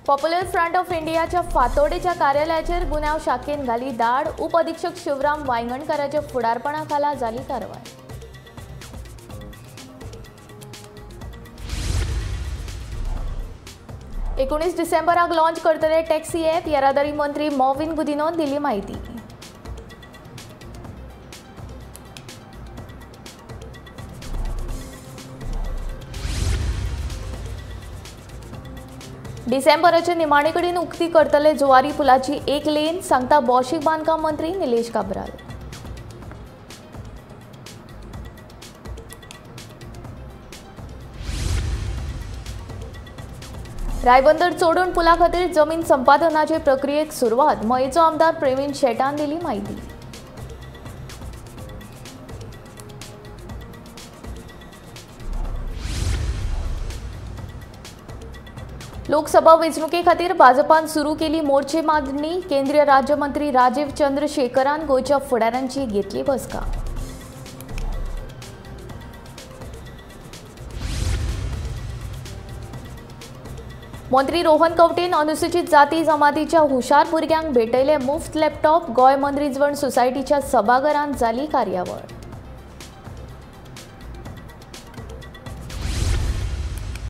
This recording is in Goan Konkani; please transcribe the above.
पॉप्युलर फ्रंट ऑफ इंडियाच्या फातोडेच्या कार्यालयाचेर गुन्यांव शाखेन घाली धाड. उपअधिक्षक शिवराम वायंगणकाराच्या फुडारपणा खाला जाली कारवाय. 19 डिसेंबराक लॉन्च करतले टॅक्सी ॲप. येरादारी मंत्री मॉविन गुदिनोन दिली म्हायती. डिसेंबराचे निमाणे कडेन उक्ती करतले जुवारी पुलाची एक लेन, सांगता भौशीक बांदकाम मंत्री निलेश काब्राल. रायबंदर चोडण पुला खातीर जमीन संपादनाचे प्रक्रियेक सुरवात, मयेचो आमदार प्रवीण शेटान दिली म्हायती. लोकसभा वेंचणुके खातीर भाजपान सुरू केली मोर्चे मागणी. केंद्रीय राज्यमंत्री राजीव चंद्रशेखरान गोंयच्या फुडाऱ्यांची घेतली बसका. मंत्री रोहन खंवटेन अनुसूचित जाती जमातीच्या हुशार भुरग्यांक भेटयले मुफ्त लॅपटॉप. गोंय मनरिजवण सोसायटीच्या सभाघरांत जाली कार्यावळ.